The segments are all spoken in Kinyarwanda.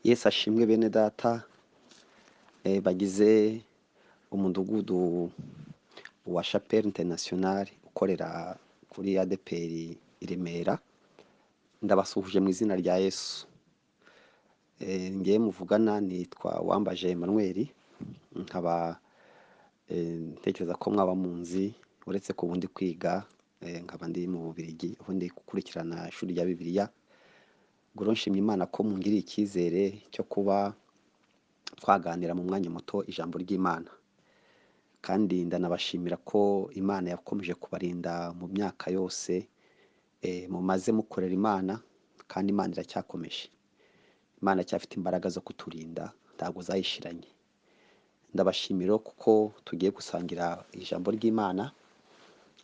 Yesu ashimwe bene data bagize umudugudu wa Chapelle International ukorera kuri ADEPR i Remera, ndabasuhuje mu izina rya Yesu. Ngewe muvugana nitwa Uwambaje Emmanuel, nkaba ntekereza ko mwaba munzi uretse ko ubu ndi kwiga, nkaba ndi mu Bubiligi aho ndi gukurikirana ishuri rya Bibiliya. Ubwo rero nshimye Imana ko mungiriye icyizere cyo kuba twaganira mu mwanya muto ijambo ry'Imana, kandi ndanabashimira ko Imana yakomeje kubarinda mu myaka yose mumaze mukorera Imana, kandi Imana iracyakomeje. Imana iracyafite imbaraga zo kuturinda, ntabwo zayishiranye. Ndabashimira kuko tugiye gusangira ijambo ry'Imana.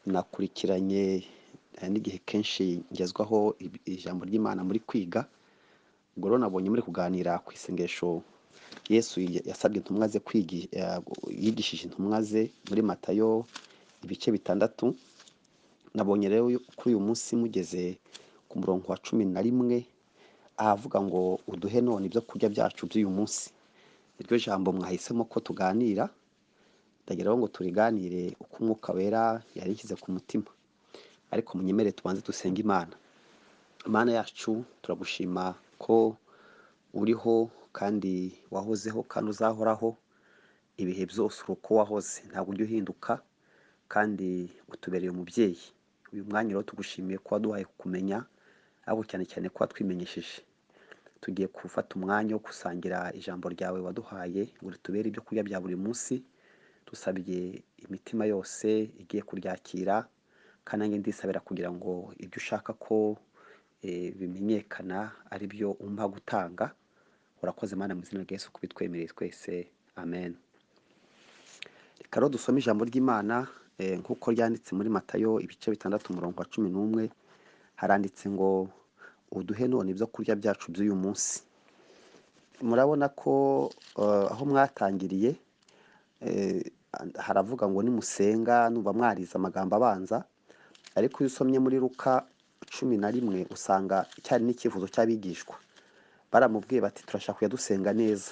Nakurikiranye n'igihe kenshi ngezwaho ijambo ry'Imana muri kwiga. Ubwo rero nabonye muri kuganira ku isengesho Yesu yasabye intumwa ze yigishije intumwa ze muri Matayo ibice 6. Nabonye rero kuri uyu munsi mugeze ku murongo wa 11 ahavuga ngo uduhe none ibyo kurya byacu by'uyu munsi. Iryo jambo mwahisemo ko tuganira, ndagira ngo turiganire uko Umwuka Wera yarishyize ku mutima, ariko munyemere tubanze dusenge Imana. Imana yacu, turagushima ko uriho kandi wahozeho kandi uzahoraho ibihe byose, uri uko wahoze, ntabwo ujya uhinduka, kandi utubereye umubyeyi. Uyu mwanya rero tugushimiye ko waduhaye kukumenya, ariko cyane cyane ko watwimenyesheje. Tugiye gufata umwanya wo gusangira ijambo ryawe waduhaye ngo ritubere ibyo kurya bya buri munsi. Dusabye imitima yose igiye kuryakira, kandi nanjye ndisabira kugira ngo ibyo ushaka ko bimenyekana ari byo umpa gutanga. Urakoze Mana mu izina rya Yesu kubitwemereye twese, amen. Reka rero dusome ijambo ry'Imana nk'uko ryanditse muri Matayo ibice 6 umurongo wa 11. Haranditse ngo uduhe none ibyo kurya byacu by'uyu munsi. Murabona ko aho mwatangiriye haravuga ngo nimusenga, nuba mwarize amagambo abanza, ariko iyo usomye muri Luka 11 usanga cyari n'icyifuzo cy'abigishwa. Baramubwiye bati turashaka kujya dusenga neza,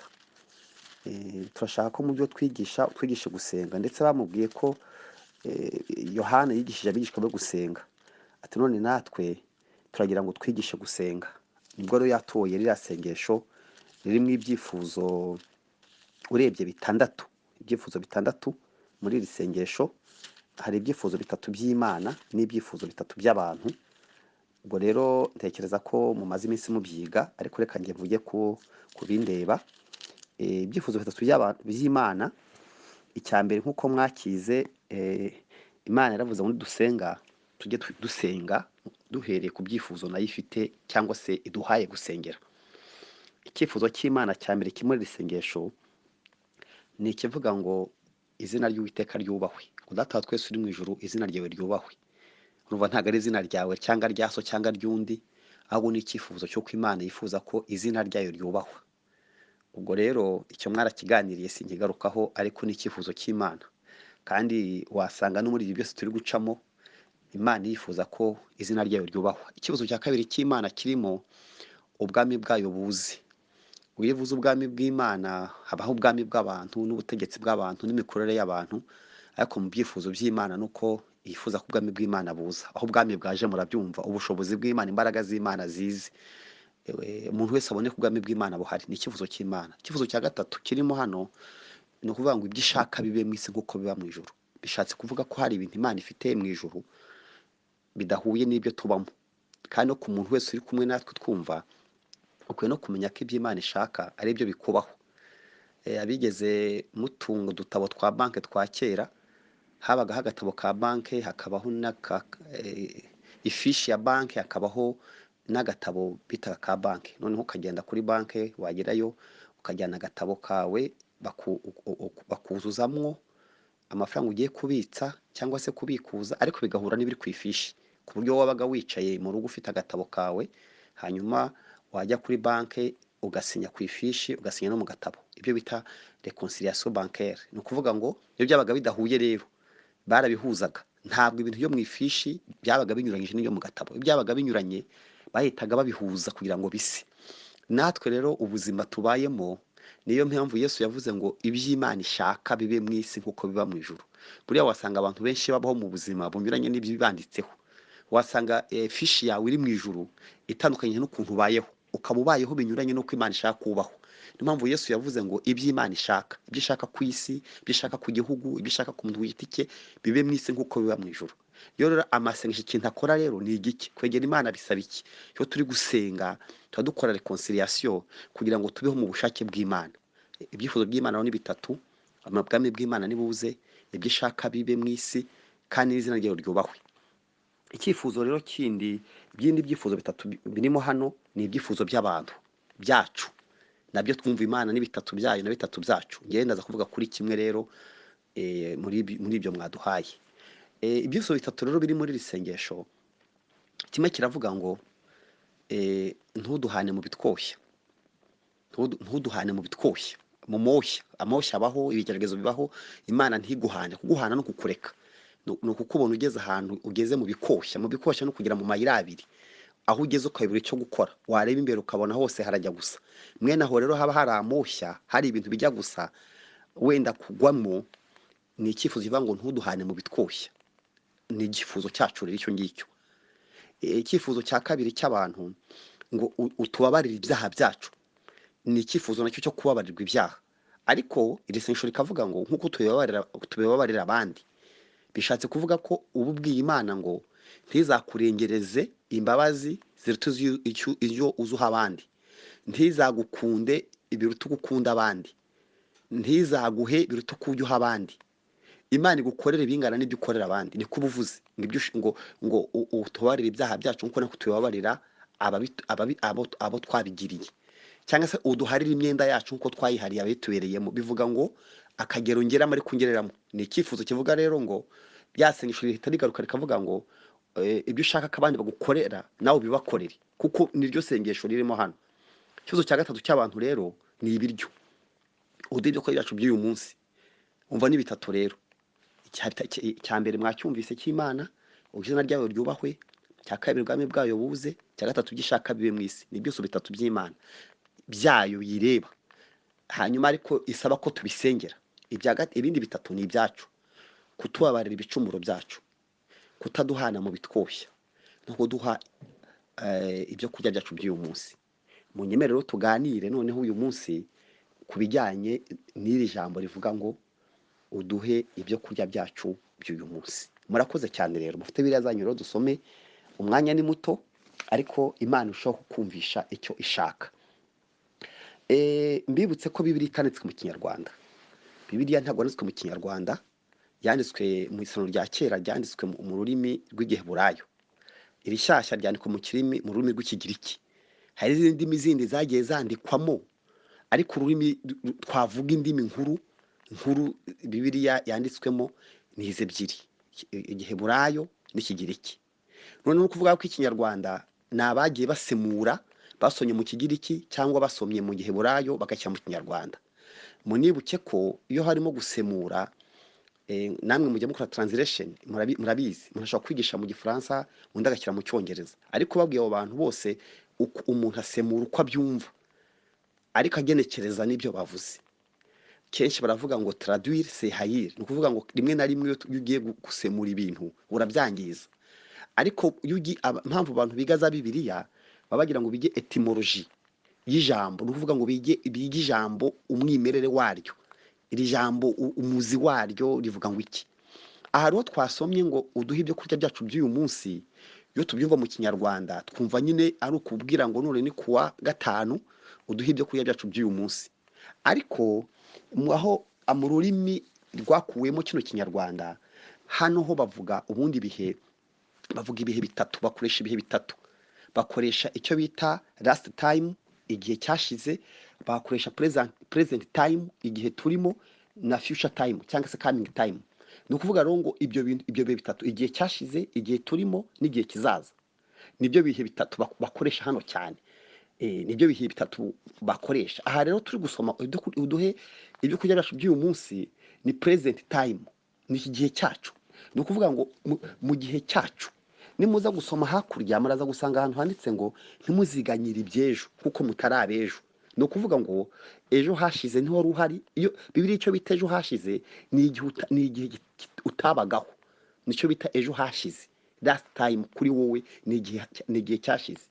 turashaka ko mu byo twigisha utwigishe gusenga. Ndetse bamubwiye ko Yohana yigishije abigishwa be gusenga, ati none natwe turagira ngo twigishe gusenga. Nibwo rero yatoye ririya sengesho ririmo ibyifuzo urebye 6, ibyifuzo 6 muri iri sengesho. Hari ibyifuzo 3 by'Imana n'ibyifuzo 3 by'abantu. Ubwo rero ntekereza ko mumaze iminsi mubyiga, ariko reka njye mvuge ku bindeba. Ibyifuzo 3 by'Imana, icya mbere nk'uko mwakize, Imana yaravuze ngo dusenga tujye dusenga duhereye ku byifuzo nayo ifite cyangwa se iduhaye gusengera. Icyifuzo cy'Imana cya mbere kimwe muri iri sengesho ni ikivuga ngo izina ry'Uwiteka ryubahwe. Ngo Data wa twese uri mu ijuru, izina ryawe ryubahwe. Urumva ntabwo ari izina ryawe cyangwa rya so cyangwa ry'undi, ahubwo ni icyifuzo cy'uko Imana yifuza ko izina ryayo ryubahwa. Ubwo rero icyo mwarakiganiriye sinkigarukaho, ariko ni icyifuzo cy'Imana. Kandi wasanga no muri ibi byose turi gucamo Imana yifuza ko izina ryayo ryubahwa. Icyifuzo cya kabiri cy'Imana kirimo ubwami bwayo buze. Iyo uvuze ubwami bw'Imana habaho ubwami bw'abantu n'ubutegetsi bw'abantu n'imikorere y'abantu, ariko mu byifuzo by'Imana nuko yifuza ko ubwami bw'Imana buza. Aho ubwami bwaje murabyumva, ubushobozi bw'Imana, imbaraga z'Imana zize, umuntu wese abone ko ubwami bw'Imana buhari. Ni icyifuzo cy'Imana. Icyifuzo cya gatatu kirimo hano ni ukuvuga ngo ibyo ishaka bibe mu isi nk'uko biba mu ijuru. Bishatse kuvuga ko hari ibintu Imana ifite mu ijuru bidahuye n'ibyo tubamo, kandi no ku muntu wese uri kumwe natwe twumva ukwiye no kumenya ko ibyo Imana ishaka ari byo bikubaho. Abigeze mutunga udutabo twa banki twa kera, habagaho agatabo ka banki, hakabaho ifishi ya banki, hakabaho n'agatabo bitaga ka banki. Noneho ukagenda kuri banki, wagerayo ukajyana agatabo kawe, bakuzuzamwo amafaranga ugiye kubitsa cyangwa se kubikuza, ariko bigahura n'ibiri ku ifishi, ku buryo wabaga wicaye mu rugo ufite agatabo kawe, hanyuma wajya kuri banki ugasinya ku ifishi, ugasinya no mu gatabo, ibyo bita reconciliation bancaire. Ni ukuvuga ngo iyo byabaga bidahuye rero barabihuzaga. Ntabwo ibintu byo mu ifishi byabaga binyuranyije n'ibyo mu gatabo. Iyo byabaga binyuranye bahitaga babihuza kugira ngo bise. Natwe rero ubuzima tubayemo, niyo mpamvu Yesu yavuze ngo iby'Imana ishaka bibe mu isi nk'uko biba mu ijuru. Buriya wasanga abantu benshi babaho mu buzima bunyuranye n'ibyibanditseho. Wasanga fishi yawe iri mu ijuru itandukanye n'ukuntu ubayeho, ukaba ubayeho binyuranye n'uko Imana ishaka kubaho. Niyo mpamvu Yesu yavuze ngo iby'Imana ishaka, ibyo ishaka ku isi, ibyo ishaka ku gihugu, ibyo ishaka ku muntu ku giti cye, bibe mu isi nk'uko biba mu ijuru. Iyo rero amasengesho ikintu akora rero ni igiki? Kwegera Imana bisaba iki? Iyo turi gusenga tuba dukora reconciliation kugira ngo tubeho mu bushake bw'Imana. Ibyifuzo by'Imana ni bitatu: ubwami bw'Imana nibuze, ibyo ishaka bibe mu isi, kandi n'izina ryayo ryubahwe. Icyifuzo rero kindi, ibindi byifuzo bitatu birimo hano ni ibyifuzo by'abantu byacu, nabyo twumva Imana ni bitatu byayo na bitatu byacu. Ngewe ndaza kuvuga kuri kimwe rero muri ibyo mwaduhaye. Ibyifuzo bitatu rero biri muri iri sengesho, kimwe kiravuga ngo ntuduhane mu bitwoshya, ntuduhane mu bitwoshya, mu moshya. Amoshya abaho, ibigeragezo bibaho, Imana ntiguhane. Kuguhana no kukureka ni ukukubona ugeze ahantu ugeze mu bikoshya. Mu bikoshya no kugera mu mayira abiri, aho ugeze ukabura icyo gukora, wareba imbere ukabona hose harajya gusa. Mwene aho rero haba hari amoshya, hari ibintu bijya gusa wenda kugwamo. Ni icyifuzo kivuga ngo ntuduhane mu bitwoshya, ni icyifuzo cyacu rero icyo ngicyo. Icyifuzo cya kabiri cy'abantu ngo utubabarire ibyaha byacu, ni icyifuzo nacyo cyo kubabarirwa ibyaha. Ariko iri sengesho rikavuga ngo nk'uko tubibabarira abandi. Bishatse kuvuga ko uba ubwiye Imana ngo ntizakurengereze imbabazi ziruta izo uzuha abandi, ntizagukunde ibiruta uko ukunda abandi, ntizaguhe biruta uko ujya uha abandi. Imana igukorere ibingana n'ibyo ukorera abandi. Niko uba uvuze ngo ibyo ngo utubabarire ibyaha byacu nk'uko natwe tubibabarira abo twabigiriye, cyangwa se uduharire imyenda yacu nk'uko twayihariye abitubereyemo. Bivuga ngo akagero ngeramo ariko ungereramo. Ni icyifuzo kivuga rero ngo rya sengesho rihita rigaruka rikavuga ngo ibyo ushaka ko abandi bagukorera nawe ubibakorere, kuko niryo sengesho ririmo hano. Ikibazo cya gatatu cy'abantu rero ni ibiryo, uduhe ibyo kurya byacu by'uyu munsi. Umva ni bitatu rero. Icya mbere mwacyumvise cy'Imana, izina ryayo ryubahwe. Icya kabiri ubwami bwayo buze. Icya gatatu ibyo ishaka bibe mu isi. Ni byose bitatu by'Imana byayo yireba, hanyuma ariko isaba ko tubisengera. Ibindi bitatu ni ibyacu: kutubabarira ibicumuro byacu, kutaduhana mu bitwoshya, no kuduha ibyo kurya byacu by'uyu munsi. Munyemerere tuganire noneho uyu munsi ku bijyanye n'iri jambo rivuga ngo uduhe ibyo kurya byacu by'uyu munsi. Murakoze cyane rero, mufite biriya zanyu rero dusome. Umwanya ni muto, ariko Imana ishobora kukumvisha icyo ishaka. Mbibutse ko Bibiliya itanditswe mu Kinyarwanda. Bibiliya ntabwo yanditswe mu Kinyarwanda, yanditswe mu isano rya kera, ryanditswe mu rurimi rw'Igiheburayo. Iri shyashya ryandikwa mu rurimi rw'Ikigiriki. Hari izindi ndimi zindi zagiye zandikwamo, ariko ururimi twavuga indimi nkuru nkuru Bibiliya yanditswemo ni izi ebyiri, Igiheburayo n'Ikigiriki. Noneho kuvuga ko Ikinyarwanda ni abagiye basemura, basomye mu Kigiriki cyangwa basomye mu Giheburayo bagashyira mu Kinyarwanda. Munibuke ko iyo harimo gusemura, namwe mujya mukora translation, murabizi, umuntu ashobora kwigisha mu Gifaransa undi agashyira mu Cyongereza, ariko babwiye abo bantu bose umuntu asemura uko abyumva, ariko agenekereza n'ibyo bavuze. Kenshi baravuga ngo traduire c'est haïr, ni ukuvuga ngo rimwe na rimwe iyo ugiye gusemura ibintu urabyangiza. Ariko impamvu abantu biga za Bibiliya baba bagira ngo bige etymologie y'ijambo, ni ukuvuga ngo bige ijambo umwimerere waryo, iri jambo umuzi waryo rivuga ngo iki. Aha rero twasomye ngo uduhe ibyo kurya byacu by'uyu munsi. Iyo tubyumva mu Kinyarwanda twumva nyine ari ukubwira ngo none ni kuwa gatanu uduhe ibyo kurya byacu by'uyu munsi. Ariko aho mu rurimi rwakuwemo kino Kinyarwanda, hano ho bavuga ubundi bihe, bavuga ibihe bitatu, bakoresha ibihe bitatu. Bakoresha icyo bita last time, igihe cyashize, bakoresha present time, igihe turimo, na future time cyangwa se coming time. Ni ukuvuga rero ngo ibyo bintu, ibyo bihe bitatu, igihe cyashize, igihe turimo n'igihe kizaza, nibyo bihe bitatu bakoresha hano cyane. Nibyo bihe bitatu bakoresha. Aha rero turi gusoma uduhe ibyo kurya byacu by'uyu munsi ni present time, ni iki gihe cyacu. Ni ukuvuga ngo mu gihe cyacu Nimuza gusoma hakurya, muraza gusanga ahantu handitse ngo ntimuziganyire iby'ejo kuko mutari ab'ejo. Ni ukuvuga ngo ejo hashize ntiwari uhari. Iyo Bibiliya, icyo bita ejo hashize ni igihe utabagaho, nicyo bita ejo hashize. Last time kuri wowe ni igihe cyashize.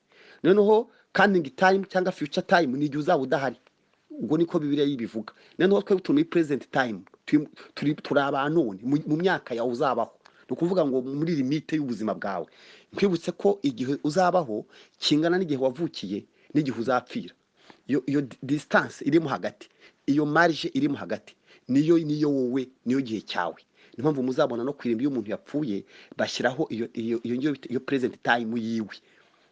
Noneho coming time cyangwa future time ni igihe uzaba udahari. Ubwo niko Bibiliya yibivuga. Noneho twebwe turi muri present time, turi abanone mu myaka yawe uzabaho, ni ukuvuga ngo muri limite y'ubuzima bwawe. Nkwibutse ko igihe uzabaho kingana n'igihe wavukiye n'igihe uzapfira. Iyo distance irimo hagati, iyo marge irimo hagati, niyo wowe, niyo gihe cyawe. Niyo mpamvu muzabona no kwirimba, iyo umuntu yapfuye bashyiraho iyo ngiyo iyo present time yiwe.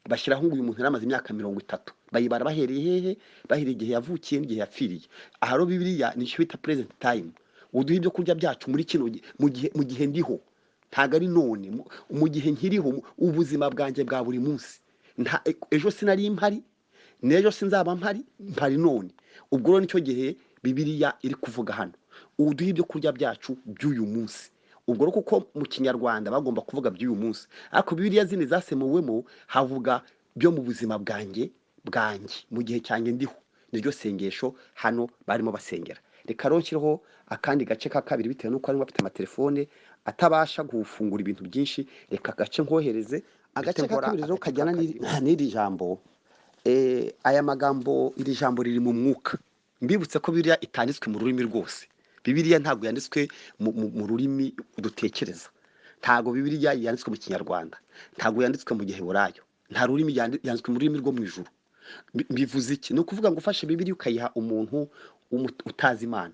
Bashyiraho ngo uyu muntu yari amaze imyaka 30. Bayibara bahereye hehe? Bahereye igihe yavukiye n'igihe yapfiriye. Aha rero Bibiliya nicyo bita present time. Uduha ibyo kurya byacu muri kino mu gihe ndiho, ntabwo ari none, mu gihe nkiriho, ubuzima bwanjye bwa buri munsi. Ejo sinari mpari, n'ejo sinzaba mpari, mpari none. Ubwo rero nicyo gihe Bibiliya iri kuvuga hano, uduha ibyo kurya byacu by'uyu munsi. Ubwo rero kuko mu Kinyarwanda bagomba kuvuga by'uyu munsi, ariko Bibiliya zindi zasemuwemo havuga byo mu buzima bwanjye mu gihe cyanjye ndiho. Niryo sengesho hano barimo basengera. Reka rero nshyireho akandi gace ka kabiri, bitewe n'uko harimo bafite amatelefone atabasha gufungura ibintu byinshi. Reka agace nkohereze. Agace ka nkora kabiri rero agace ka kajyana kabiri. n'iri jambo. Aya magambo, iri jambo riri mu mwuka. Mbibutse ko Bibiliya itanditswe mu rurimi rwose. Bibiliya ntabwo yanditswe mu rurimi dutekereza. Ntabwo Bibiliya yanditswe mu Kinyarwanda, ntabwo yanditswe mu Giheburayo, nta rurimi, yanditswe mu rurimi rwo mu ijuru. Bivuze iki? Ni ukuvuga ngo ufashe Bibiliya ukayiha umuntu utazi Imana,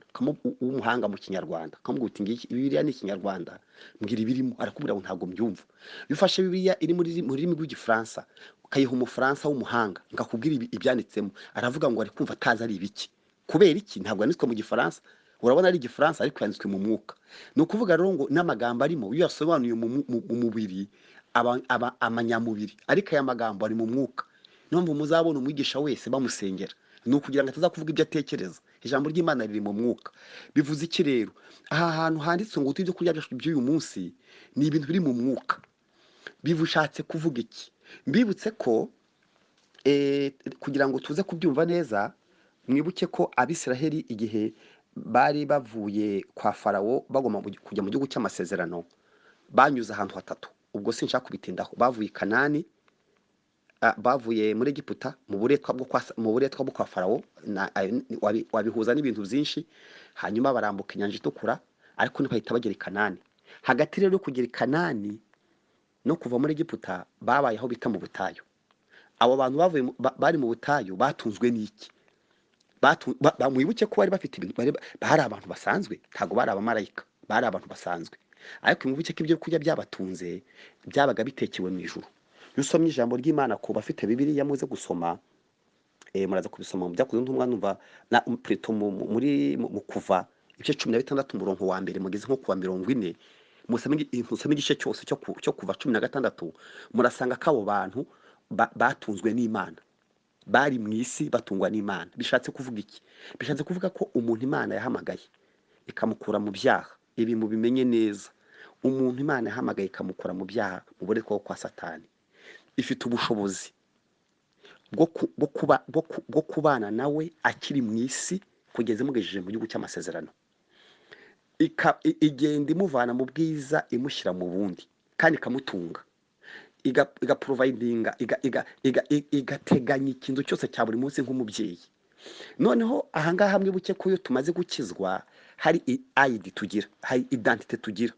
w'umuhanga mu Kinyarwanda, ukamubwira uti: "Ngiki, Bibiliya ni Ikinyarwanda, mbwira ibirimo," arakubwira ngo: "Ntabwo mbyumva." Iyo ufashe Bibiliya iri mu rurimi rw'Igifaransa, ukayiha Umufaransa w'umuhanga ngo akubwire ibyanditsemo, aravuga ngo ari kumva atazi ari ibiki. Kubera iki? Ntabwo yanditswe mu Gifaransa. Urabona ari Igifaransa, ariko yanditswe mu mwuka. Ni ukuvuga rero ngo n'amagambo arimo, iyo yasobanuye mu mubiri aba amanyamubiri, ariko aya magambo ari mu mwuka. Niyo mpamvu muzabona umwigisha wese bamusengera, ni ukugira ngo ataza kuvuga ibyo atekereza. Ijambo ry'Imana riri mu mwuka. Bivuze iki rero? Aha hantu handitse ngo uduhe ibyo kurya byacu by'uyu munsi, ni ibintu biri mu mwuka. Bivushatse kuvuga iki? Mbibutse ko kugira ngo tuze kubyumva neza, mwibuke ko Abisiraheli igihe bari bavuye kwa Farawo bagomba kujya mu gihugu cy'amasezerano, banyuze ahantu hatatu. Ubwo sinshaka kubitindaho. Bavuye i Kanani, bavuye muri Egiputa mu buretwa bwo kwa Farawo, wabihuza n'ibintu byinshi. Hanyuma barambuka Inyanja Itukura, ariko ntibahita bagera i Kanani. Hagati rero yo kugera i Kanani no kuva muri Egiputa, babaye aho bita mu butayu. Abo bantu bavuye bari mu butayu batunzwe n'iki? Mwibuke ko bari bafite ibintu, bari abantu basanzwe, ntabwo bari abamarayika, bari abantu basanzwe. Ariko mwibuke ko ibyo kurya byabatunze byabaga bitekewe mu ijuru. Iyo usomye ijambo ry'Imana, ku bafite Bibiliya muze gusoma, muraza kubisoma mu Byakozwe n'Intumwa, numva na plutôt mu Kuva ibice 16, umurongo wa mbere mugeze nko kuwa 40, musome igice cyose cyo Kuva 16, murasanga ko abo bantu batunzwe n'Imana, bari mu isi batungwa n'Imana. Bishatse kuvuga iki? Bishatse kuvuga ko umuntu Imana yahamagaye ikamukura mu byaha, ibi mubimenye neza, umuntu Imana yahamagaye ikamukura mu byaha, mu buretwa bwo kwa Satani, ifite ubushobozi bwo kubana nawe akiri mu isi kugeza imugejeje mu gihugu cy'amasezerano. Igenda imuvana mu bwiza imushyira mu bundi, kandi ikamutunga, igaprovidinga, igateganya ikintu cyose cya buri munsi nk'umubyeyi. Noneho ahangaha mwibuke ko iyo tumaze gukizwa hari ID tugira, hari identité tugira.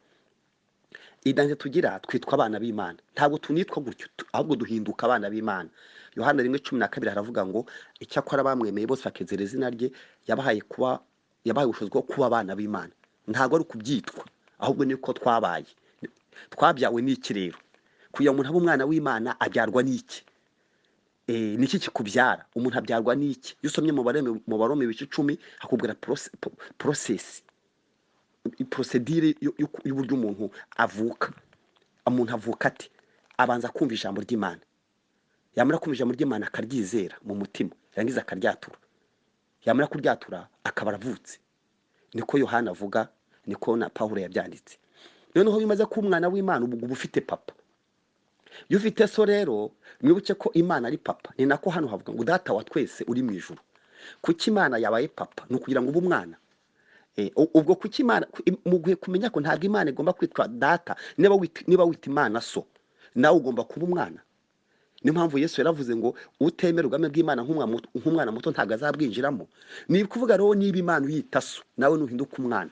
Identité tugira, twitwa abana b'Imana. Ntabwo tunitwa gutyo, ahubwo duhinduka abana b'Imana. Yohana 1:12 haravuga ngo: "Icyakora bamwemeye bose bakizera izina rye, yabahaye ubushobozi bwo kuba abana b'Imana." Ntabwo ari ukubyitwa, ahubwo niko twabaye. Twabyawe n'iki rero? Kugira ngo umuntu abe umwana w'Imana, abyarwa n'iki? Niki kikubyara? Umuntu abyarwa n'iki? Iyo usomye mu Baroma ibice 10, hakubwira process, procédure y'uburyo umuntu avuka. Umuntu avuka ate? Abanza kumva ijambo ry'Imana, yamara kumva ijambo ry'Imana akaryizera mu mutima, yarangiza akaryatura, yamara kuryatura akaba aravutse. Niko Yohana avuga, niko na Pawulo yabyanditse. Noneho iyo umaze kuba umwana w'Imana, ubu uba ufite papa. Iyo ufite so rero, mwibuke ko Imana ari papa. Ni nako hano havuga ngo Data wa twese uri mu ijuru. Kuki Imana yabaye papa? Ni ukugira ngo ube umwana. Ubwo kuki Imana, mugiye kumenya ko ntabwo Imana igomba kwitwa data. Niba wita Imana so, nawe ugomba kuba umwana. Niyo mpamvu Yesu yaravuze ngo utemera ubwami bw'Imana nk'umwana muto ntabwo azabwinjiramo. Ni ukuvuga rero niba Imana uyita so, nawe nuhinduka umwana.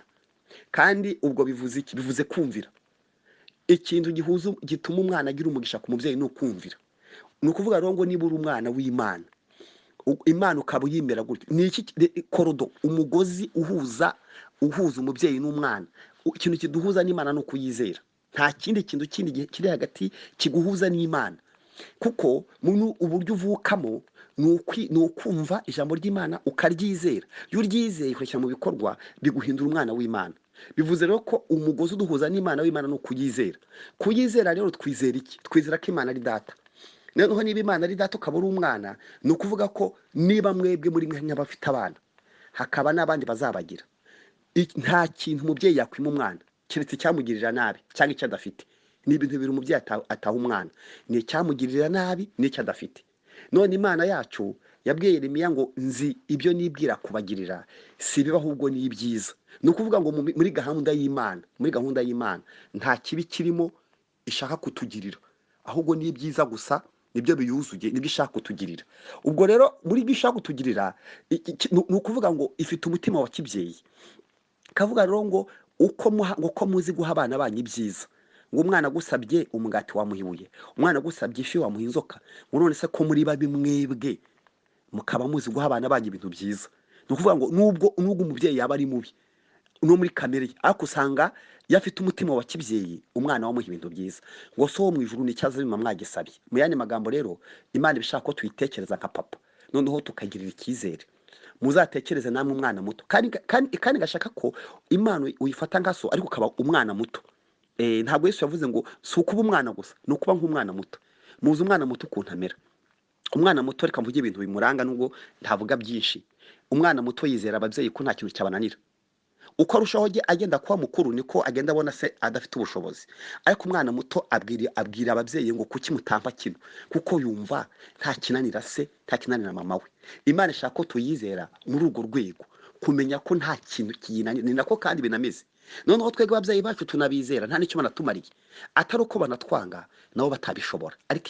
Kandi ubwo bivuze iki? Bivuze kumvira. Ikintu gihuza gituma umwana agira umugisha ku mubyeyi ni ukumvira. Ni ukuvuga rero ngo niba uri umwana w'Imana, Imana ukaba uyimera gutyo, ni iki cordon, umugozi uhuza umubyeyi n'umwana. Ikintu kiduhuza n'Imana ni ukuyizera. Nta kindi kintu kindi kiri hagati kiguhuza n'Imana, kuko uburyo uvukamo ni ukumva ijambo ry'Imana ukaryizera. Iyo uryizeye ukarishyira mu bikorwa, biguhindura umwana w'Imana. Bivuze rero ko umugozi uduhuza n'Imana w'Imana ni ukuyizera. Kuyizera rero twizera iki? Twizera ko Imana ari data. Noneho niba Imana ari data ukaba uri umwana, ni ukuvuga ko niba mwebwe muri mwe nk'abafite abana, hakaba n'abandi bazabagira, nta kintu umubyeyi yakwima umwana keretse icyamugirira nabi cyangwa icyo adafite. Ni ibintu bibiri umubyeyi ataha umwana, ni icyamugirira nabi n'icyo adafite. None Imana yacu yabwiye Yeremiya ngo nzi ibyo nibwira kubagirira, si ibibi ahubwo ni ibyiza. Ni ukuvuga ngo muri gahunda y'Imana, muri gahunda y'Imana nta kibi kirimo ishaka kutugirira, ahubwo ni ibyiza gusa, nibyo biyuzuye, nibyo ishaka kutugirira. Ubwo rero muri ibyo ishaka kutugirira, ni ukuvuga ngo ifite umutima wa kibyeyi. Kavuga rero ngo uko muzi guha abana banyu ibyiza, ngo umwana agusabye umugati wamuha ibuye, umwana agusabye ifi wamuha inzoka, ngo none se ko muri babi mwebwe mukaba muzi guha abana banyu ibintu byiza. Ni ukuvuga ngo nubwo umubyeyi yaba ari mubi no muri kamere ye, ariko usanga iyo afite umutima wa kibyeyi umwana wamuha ibintu byiza. Ngo so wo mu ijuru ni icyaza bima mwagisabye. Mu yandi magambo rero, Imana iba ishaka ko tuyitekereza nka papa, noneho tukagirira icyizere. Muzatekereze namwe umwana muto, kandi gashaka ko Imana uyifata nka so, ariko ukaba umwana muto. Ntabwo Yesu yavuze ngo si ukuba umwana gusa, ni ukuba nk'umwana muto. Muzi umwana muto ukuntu amera. Umwana muto, reka mvuge ibintu bimuranga nubwo ntavuga byinshi. Umwana muto yizera ababyeyi ko nta kintu cyabananira. Uko arushaho agenda kuba mukuru niko agenda abona se adafite ubushobozi. Ariko umwana muto abwira ababyeyi ngo kuki mutampa kino, kuko yumva nta kinanira se, nta kinanira mama we. Imana ishaka ko tuyizera muri urwo rwego, kumenya ko nta kintu kiyinanira. Ni nako kandi binameze. Noneho twebwe ababyeyi bacu tunabizera nta n'icyo banatumariye, atari uko banatwanga nabo batabishobora. Ariko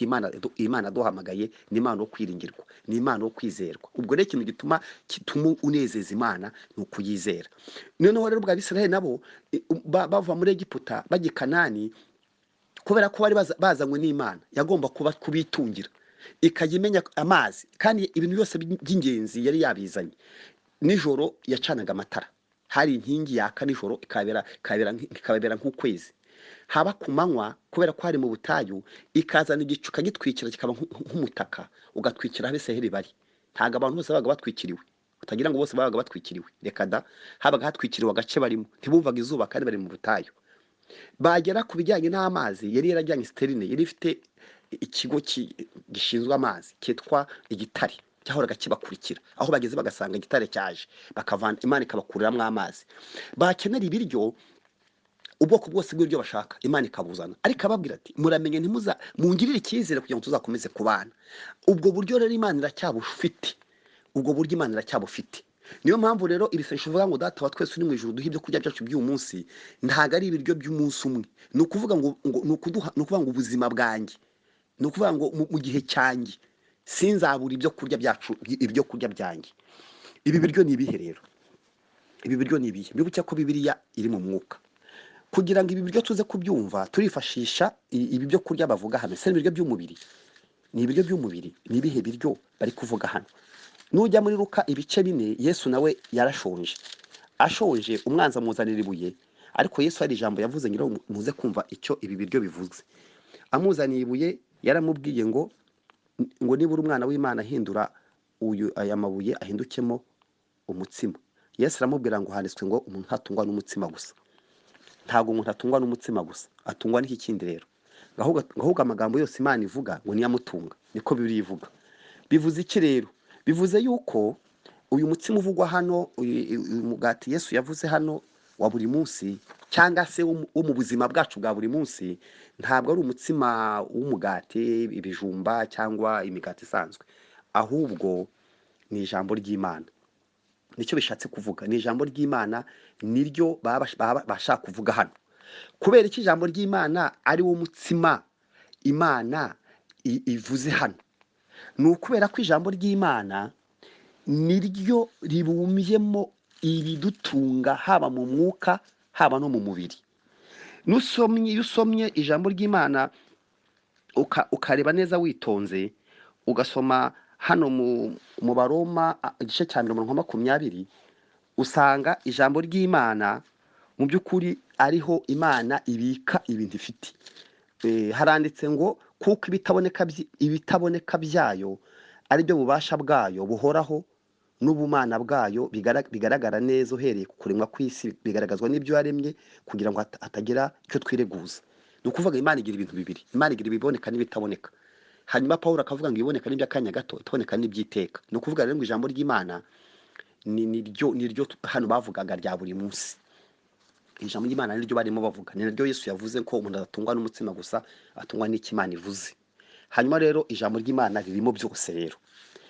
Imana duhamagaye ni Imana yo kwiringirwa, ni Imana yo kwizerwa. Ubwo rero ikintu gituma unezeza Imana ni ukuyizera. Noneho rero ubwo Abisirayeli nabo bava muri Egiputa bajya i Kanani, kubera ko bari bazanywe n'Imana yagomba kubitungira, ikajya imenya amazi, kandi ibintu byose by'ingenzi yari yabizanye. Nijoro yacanaga amatara, hari inkingi yaka nijoro ikabera nk'ukwezi. Haba ku manywa, kubera ko hari mu butayu, ikazana igicu ikagitwikira kikaba nk'umutaka, ugatwikira aho Abisirayeli bari. Ntabwo abantu bose babaga batwikiriwe, utagira ngo bose babaga batwikiriwe, reka da, habaga hatwikiriwe agace barimo, ntibumvaga izuba kandi bari mu butayu. Bagera ku bijyanye n'amazi, yari yarajyanye sterine, yari ifite ikigo gishinzwe amazi cyitwa Igitare, cyahoraga kibakurikira aho bageze, bagasanga igitare cyaje, bakavana Imana ikabakuriramo amazi. Bakenera ibiryo, ubwoko bwose bw'ibyo bashaka, Imana ikabuzana. Ariko ababwira ati muramenye ntimuza, mungirire icyizere kugira ngo tuzakomeze kubana. Ubwo buryo rero Imana iracyabufite, ubwo buryo Imana iracyabufite. Niyo mpamvu rero iri sengesho rivuga ngo Data wa twese uri mu ijuru duhe ibyo kurya byacu by'uyu munsi, ntabwo ari ibiryo by'umunsi umwe. Ni ukuvuga ngo, ngo, ni ukuduha, ni ukuvuga ngo ubuzima bwanjye, ni ukuvuga ngo mu gihe cyanjye sinzabura ibyo kurya byacu, ibyo kurya byanjye. Ibi biryo ni ibihe rero? Ibi biryo ni ibihe? Mwibuke ko Bibiliya iri mu mwuka. Kugira ngo ibi biryo tuze kubyumva, turifashisha ibi byo kurya bavuga hano. Ese ni ibiryo by'umubiri? Ni ibiryo by'umubiri? Ni ibihe biryo bari kuvuga hano? Nujya muri Luka ibice 4, Yesu nawe yarashonje. Ashonje, umwanzi amuzanira ibuye, ariko Yesu hari ijambo yavuze ngira ngo muze kumva icyo ibi biryo bivuze. Amuzaniye ibuye, yaramubwiye ngo nibura umwana w'Imana ahindura aya mabuye ahindukemo umutsima. Yesu aramubwira ngo handitswe ngo umuntu ntatungwa n'umutsima gusa. Ntabwo umuntu atungwa n'umutsima gusa, atungwa n'iki kindi rero. Ahubwo amagambo yose Imana ivuga ngo niyo amutunga, niko Bibiliya ivuga. Bivuze iki rero? Bivuze yuko uyu mutsima uvugwa hano, uyu mugati Yesu yavuze hano, wa buri munsi cyangwa se wo mu buzima bwacu bwa buri munsi, ntabwo ari umutsima w'umugati, ibijumba cyangwa imigati isanzwe, ahubwo ni ijambo ry'Imana. Nicyo bishatse kuvuga, ni ijambo ry'Imana, niryo baba bashaka kuvuga hano. Kubera iki ijambo ry'Imana ari wo mutsima Imana ivuze hano? Ni ukubera ko ijambo ry'Imana niryo ribumbyemo ibidutunga, haba mu mwuka haba no mu mubiri. Iyo usomye ijambo ry'Imana ukareba neza witonze, ugasoma hano mu Baroma igice cya 20, usanga ijambo ry'Imana mu by'ukuri ariho Imana ibika ibintu ifite. Haranditse ngo kuko ibitaboneka byayo ari byo bubasha bwayo buhoraho n'ubumana bwayo bigaragara neza uhereye ku kuremwa kw'isi, bigaragazwa n'ibyo yaremye kugira ngo hatagira icyo twireguza. Ni ukuvuga Imana igira ibintu bibiri, Imana igira ibiboneka n'ibitaboneka. Hanyuma Pawulo akavuga ngo ibiboneka n'iby'akanya gato, ibitaboneka n'iby'iteka. Ni ukuvuga rero ngo ijambo ry'Imana niryo hano bavugaga rya buri munsi. Ijambo ry'Imana niryo barimo bavuga, ni naryo Yesu yavuze ko umuntu adatungwa n'umutsima gusa, atungwa n'icyo Imana ivuze. Hanyuma rero ijambo ry'Imana ririmo byose rero.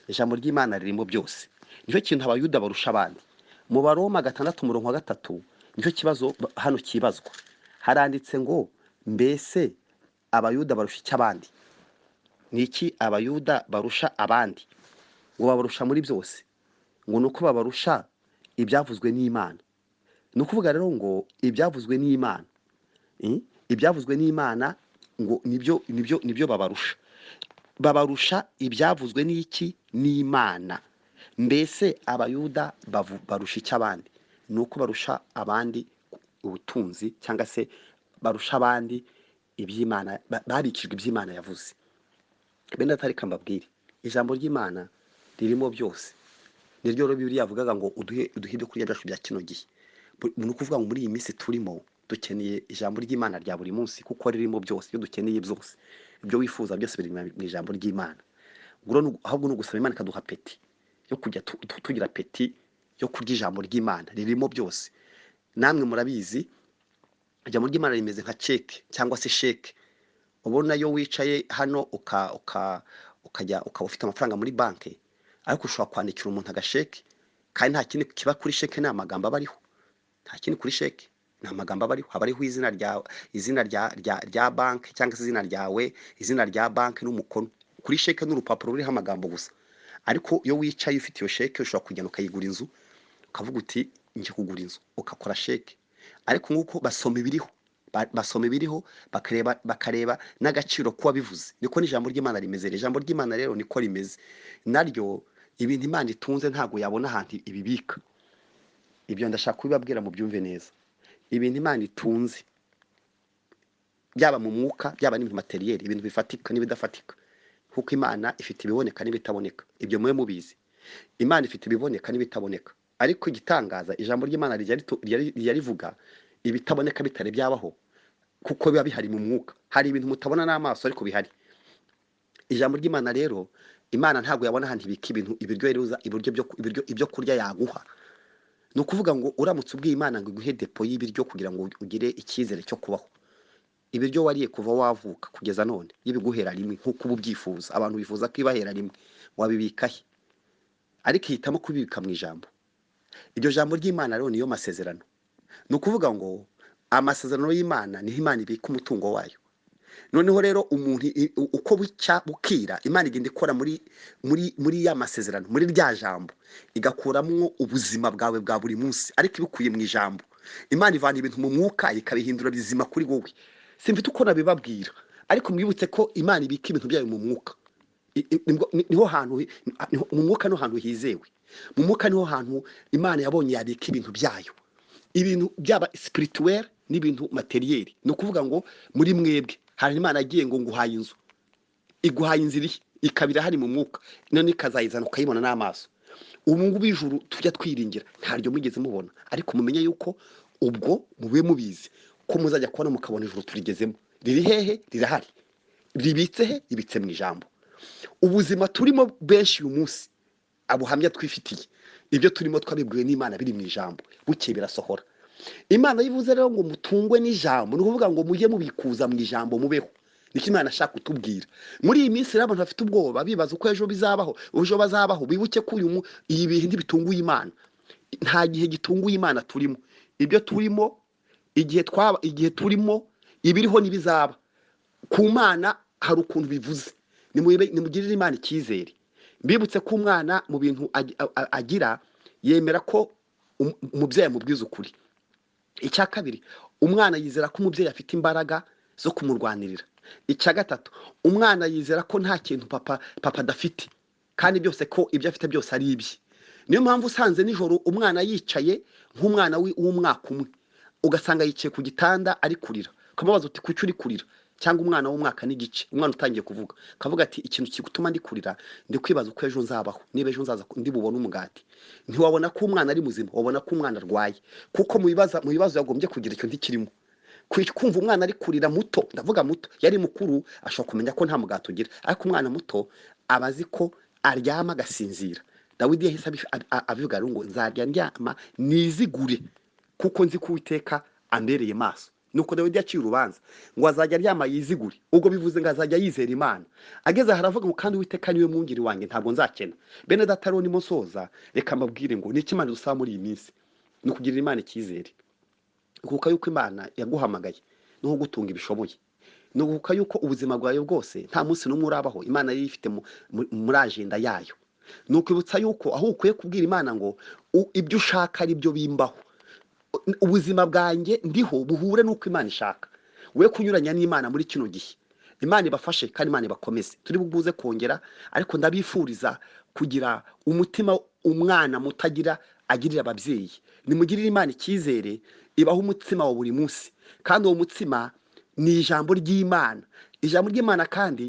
Ijambo ry'Imana ririmo byose. Nicyo kintu Abayuda barusha abandi. Mu Baroma 6:3 nicyo kibazo hano kibazwa. Haranditse ngo mbese Abayuda barusha iki abandi? Ni iki Abayuda barusha abandi? Ngo babarusha muri byose. Ngo nuko babarusha ibyavuzwe n'Imana. Ni ukuvuga rero ngo ibyavuzwe n'Imana, ibyavuzwe n'Imana ngo nibyo babarusha. Babarusha ibyavuzwe n'iki? N'Imana. Mbese Abayuda barusha iki abandi? Ni uko barusha abandi ubutunzi, cyangwa se barusha abandi iby'Imana, babikijwe iby'Imana yavuze. Bene data, reka mbabwire, ijambo ry'Imana ririmo byose. Niryo rero Bibiliya yavugaga ngo uduhe ibyo kurya byacu bya kino gihe. Ni ukuvuga ngo muri iyi minsi turimo dukeneye ijambo ry'Imana rya buri munsi, kuko ririmo byose, ibyo dukeneye byose, ibyo wifuza byose biri mu ijambo ry'Imana. Ahubwo ni ugusaba Imana ikaduha peti yo kujya tugira peti yo kurya ijambo ry'Imana ririmo byose. Namwe murabizi, ijambo ry'Imana rimeze nka ceke cyangwa se sheke. Ubona iyo wicaye hano ukajya ukaba ufite amafaranga muri banki, ariko ushobora kwandikira umuntu agasheke, kandi nta kindi kiba kuri sheke, ni amagambo aba ariho. Nta kindi kuri sheke, ni amagambo aba ariho. Haba hariho izina rya banki cyangwa se izina ryawe, izina rya banki n'umukono. Kuri sheke ni urupapuro ruriho amagambo gusa. Ariko iyo wicaye ufite iyo sheke, ushobora kugenda ukayigura inzu, ukavuga uti nje kugura inzu, ugakora sheke. Ariko nk'uko basoma ibiriho, basoma ibiriho, bakareba n'agaciro k'uwabivuze. Niko n'ijambo ry'Imana rimeze. Ijambo ry'Imana rero niko rimeze. Naryo ibintu Imana itunze ntabwo yabona ahantu ibibika. Ibyo ndashaka kubibabwira mu byumve neza. Ibintu Imana itunze, byaba mu mwuka, byaba n'ibintu materiel, ibintu bifatika n'ibidafatika. Kuko Imana ifite ibiboneka n'ibitaboneka. Ibyo mwe mubizi. Imana ifite ibiboneka n'ibitaboneka. Ariko igitangaza, ijambo ry'Imana rijya rivuga ibitaboneka bitari byabaho, kuko biba bihari mu mwuka. Hari ibintu mutabona n'amaso ariko bihari. Ijambo ry'Imana rero, Imana ntabwo yabona ahantu ibika ibintu, ibiryo iruza, ibiryo byo, ibiryo, ibyo kurya yaguha. Ni ukuvuga ngo uramutse ubwiye Imana ngo iguhe depo y'ibiryo kugira ngo ugire icyizere cyo kubaho, ibiryo wariye kuva wavuka kugeza none y'ibiguhera rimwe nk'uko uba ubyifuza. Abantu bifuza ko ibahera rimwe, wabibika he? Ariko ihitamo kubibika mu ijambo. Iryo jambo ry'Imana rero niyo masezerano. Ni ukuvuga ngo amasezerano y'Imana niho Imana ibika umutungo wayo. Noneho rero umuntu uko bucya bukira, Imana igenda ikora muri ya masezerano, muri rya jambo, igakuramwo ubuzima bwawe bwa buri munsi, ariko ibikuye mu ijambo. Imana ivana ibintu mu mwuka ikabihindura bizima kuri wowe. Simfite uko nabibabwira, ariko mwibutse ko Imana ibika ibintu byayo mu mwuka. Niho hantu niho, mu mwuka niho hantu hizewe. Mu mwuka niho hantu Imana yabonye yabika ibintu byayo. Ibintu byaba spirituel n'ibintu materiel. Ni ukuvuga ngo muri mwebwe hari Imana yagiye ngo nguhaye inzu, iguhaye inzu iri ikabira hari mu mwuka, none ikazayizana ukayibona n'amaso. Ubu ngubu ijuru tujya twiringira ntaryo mugeze mubona, ariko mumenye yuko ubwo mube mubizi ko muzajya kubona mukabona ijuru turigezemo. Riri hehe? Rirahari. Ribitse he? Ribitse mu ijambo. Ubuzima turimo benshi uyu munsi, abuhamya twifitiye, ibyo turimo twabibwiwe n'Imana biri mu ijambo, bukeye birasohora. Imana yivuze rero ngo mutungwe n'ijambo, ni ukuvuga ngo mujye mubikuza mu ijambo mubeho. Niko Imana ashaka kutubwira. Muri iyi minsi rero abantu bafite ubwoba, bibaza uko ejo bizabaho, ejo bazabaho. Bibuke ko ibi bihe ntibitunguye Imana. Nta gihe gitunguye Imana turimo. Ibyo turimo, igihe twaba, igihe turimo, ibiriho n'ibizaba. Ku Mana hari ukuntu bivuze. Nimugirire Imana icyizere. Mbibutse ko umwana mu bintu agira, yemera ko umubyeyi amubwiza ukuri. Icya kabiri, umwana yizera ko umubyeyi afite imbaraga zo kumurwanirira. Icya gatatu, umwana yizera ko nta kintu papa adafite, kandi byose ko ibyo afite byose ari ibye. Niyo mpamvu usanze nijoro umwana yicaye nk'umwana w'umwaka umwe, ugasanga yicaye ku gitanda ari kurira, ukamubaza uti kuki uri kurira? Cyangwa umwana w'umwaka n'igice, umwana utangiye kuvuga, akavuga ati ikintu kigutuma ndi kurira, ndi kwibaza uko ejo nzabaho, niba ejo nzaza ndi bubone umugati. Ntiwabona ko umwana ari muzima, wabona ko umwana arwaye, kuko mu bibazo yagombye kugira icyo ntikirimo. Kumva umwana ari kurira muto, ndavuga muto, yari mukuru ashobora kumenya ko nta mugati ugira, ariko umwana muto aba azi ko aryama agasinzira. Dawidi yahise abivuga rero ngo nzarya ndyama nizigure, kuko nzi ko Uwiteka ambereye maso. Nuko Dawidi yaciye urubanza ngo azajya aryama yizigure, ubwo bivuze ngo azajya yizera Imana. Ageze aha aravuga ngo kandi Uwiteka niwe mwungeri wanjye, ntabwo nzakena. Bene data rero nimo nsoza, reka mbabwire ngo ni iki Imana idusaba muri iyi minsi? Ni ukugirira Imana icyizere, kuko yuko Imana yaguhamagaye no kugutunga ibishoboye, ni ukuvuga yuko ubuzima bwawe bwose nta munsi n'umwe urabaho Imana yari ifite muri ajenda yayo. Ni ukwibutsa yuko aho ukwiye kubwira Imana ngo ibyo ushaka ari byo bimbaho, ubuzima bwanjye ndiho buhure n'uko Imana ishaka, we kunyuranya n'Imana muri kino gihe. Imana ibafashe kandi Imana ibakomeze. Turi buze kongera, ariko ndabifuriza kugira umutima umwana mutagira agirira ababyeyi. Nimugirire Imana icyizere, ibahe umutsima wa buri munsi, kandi uwo mutsima ni ijambo ry'Imana. Ijambo ry'Imana kandi